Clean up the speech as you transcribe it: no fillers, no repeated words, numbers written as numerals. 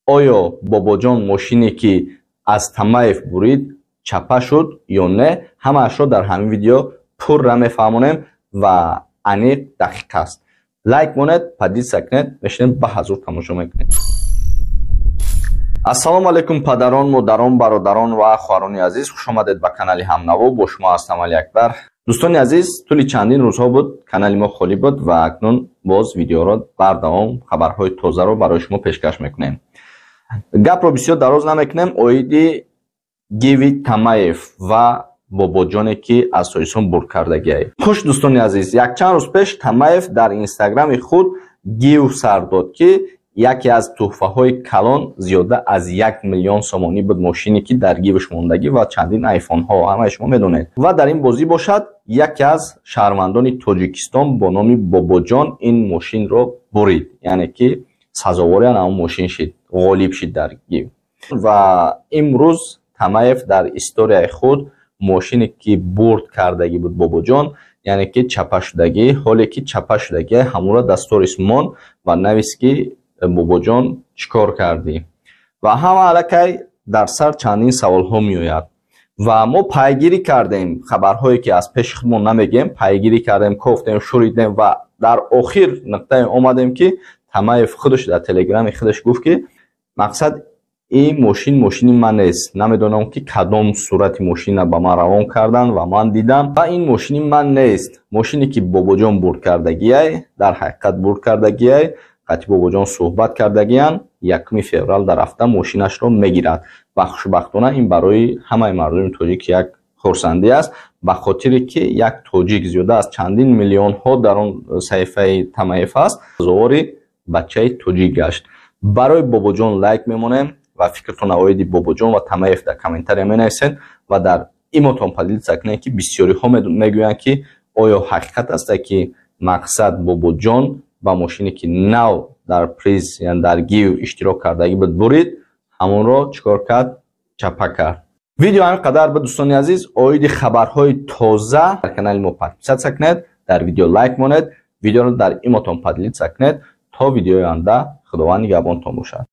Оё Бобоҷон мошине, ки аз Тамаев бурид, чапа шуд ё не? Ҳамаашро дар ҳамин видео пурра мефаҳмонем ва аниқ, дақиқ аст. Лайк монед, поделиться кунед, мешинем, ба ҳазур тамошо мекунем. Ассалому алайкум, падарон, модарон, бародарон ва хоҳарони азиз, хушомадед ба канали Ҳамнаво. Бо шумо ҳастам Алиакбар. Дӯстони азиз, тӯли чандин рӯзҳо буд, канали мо холӣ буд ва акнун боз видеоро бардавом, хабарҳои тозаро барои шумо пешкаш мекунем. Гапро бисёр дароз намекунем. Оиди гиви Тамаев ва Бобоҷоне, ки аз Тоҷикистон бурд кардагиай. Хуш, дӯстони азиз, якчанд рӯз пеш Тамаев дар инстаграми худ гив сар дод, ки яке аз тӯҳфаҳои калон зиёда аз 1 миллион сомонӣ буд, мошине, ки дар гивш мондагӣ, ва чандин айфонҳо, ҳамаи шумо медонед. Ва дар ин бозӣ бошад, яке аз шаҳрвандони Тоҷикистон бо номи Бобоҷон ин мошинро бурид, яъне ки сазовори ҳамон мошин шид, ғолиб шид дар гив. Ва имрӯз Тамаев дар историяи худ мошине, ки бурд кардагӣ буд Бобоҷон, яъне ки чапа шудагӣ, ҳоле ки чапа шудагӣ, ҳамонро дар сторис монд ва навист, ки Бобоҷон, чӣ кор кардӣ? Ва ҳама аллакай дар сар чандин саволҳо меояд. Ва мо пайгирӣ кардем, хабарҳое, ки аз пеши худмон намегӯем, пайгирӣ кардем, кофтем, шуридем ва дар охир нуқтае омадем, ки Тамаев худаш дар телеграми худаш гуфт, ки мақсад, ин мошин мошини ман нест, намедонам, ки кадом сурати мошина ба ман равон карданд ва ман дидам ва ин мошини ман нест. Мошине, ки Бобоҷон бурд кардагиай, дар ҳақиқат бурд кардагиай, қатъи Бобоҷон суҳбат кардагиянд, 1 феврал дар ҳафта мошинашро мегирад. Ва хушбахтона ин барои ҳамаи мардуми тоҷик як хурсандӣ аст, ба хотире ки як тоҷик зиёда аз чандин миллионҳо дар он саҳифаи Тамаев аст, сазовори бачаи тоҷик гашт. Барои Бобоҷон лайк мемонем ва фикртон оиди Бобоҷон ва Тамаев дар комментария менависед ва дар имотон поделиться кунед, ки бисёриҳо мегӯянд, ки оё ҳақиқат аст, ки мақсад, Бобоҷон ба мошине, ки нав дар приз, яъне дар гив иштирок кардагӣ буд, бурид, ҳамонро чӣ кор кард, чапа кард? Видео ҳамин қадар буд, дӯстони азиз. Оиди хабарҳои тоза дар канали мо подписаться кунед, дар видео лайк монед, видеоро дар имотон поделиться кунед. То видеои оянда, Худованд нигаҳбонтон бошад.